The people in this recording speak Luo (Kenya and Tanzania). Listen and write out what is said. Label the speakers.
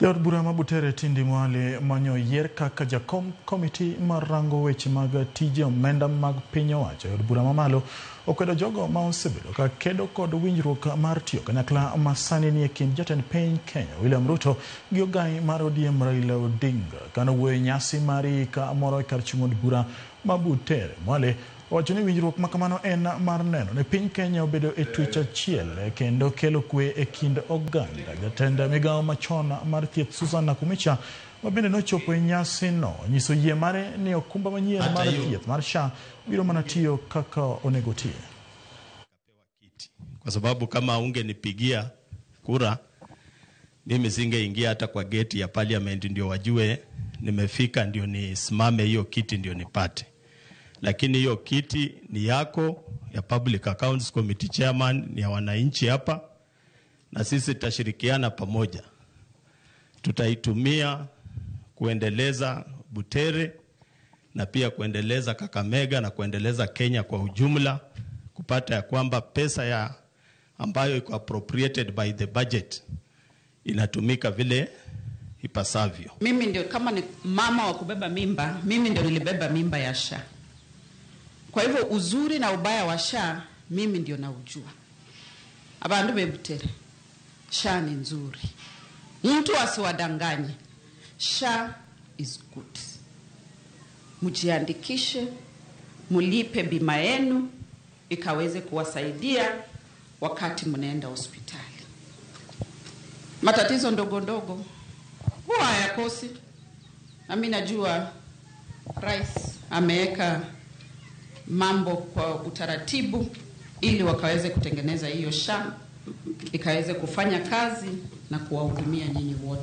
Speaker 1: Jaod bura ma Butere Tindi Mwale manyo yier kaka jakom komiti mar rango weche mag tije omenda mag piny owacho e od bura mamalo okwedo jogo ma osebedo ka kedo kod winjruok mar tiyo kanyakla ma sani nie kind jatend piny Kenya William Ruto gi ogai mar ODM Raila Odinga. Kanowuoyo e nyasi mar ik moro e kar chung' od bura ma Butere, Mwale owacho ni winjruok ma kamano en mar neno ni piny Kenya obedo e twech achiel kendo kelo kwe e kind oganda. Jatend migawo machon mar thieth Susan Nakhumicha ma bende nochopo e nyasino onyiso yie mare ni okumba manyien mar thieth mar SHA biro mana tiyo kaka onego ti.
Speaker 2: Kwa sababu kama ungenipigia kura mimi singeingia hata kwa geti ya parliament ndio wajue nimefika, ndio nisimame hiyo kiti ndio nipate. Lakini hiyo kiti ni yako ya Public Accounts Committee Chairman, ni ya wananchi hapa, na sisi tutashirikiana pamoja, tutaitumia kuendeleza Butere na pia kuendeleza Kakamega na kuendeleza Kenya kwa ujumla, kupata ya kwamba pesa ya ambayo iko appropriated by the budget inatumika vile ipasavyo.
Speaker 3: Mimi ndio kama ni mama wa kubeba mimba, mimi ndio nilibeba mimba ya SHA. Kwa hivyo uzuri na ubaya wa SHA mimi ndio naujua. Abandu be Butere, SHA ni nzuri, mtu asiwadanganye. SHA is good. Mjiandikishe, mulipe bima yenu ikaweze kuwasaidia wakati mnaenda hospitali. Matatizo ndogo ndogo huwa hayakosi, na mimi najua Rais ameweka mambo kwa utaratibu ili wakaweze kutengeneza hiyo SHA ikaweze kufanya kazi na kuwahudumia nyinyi wote.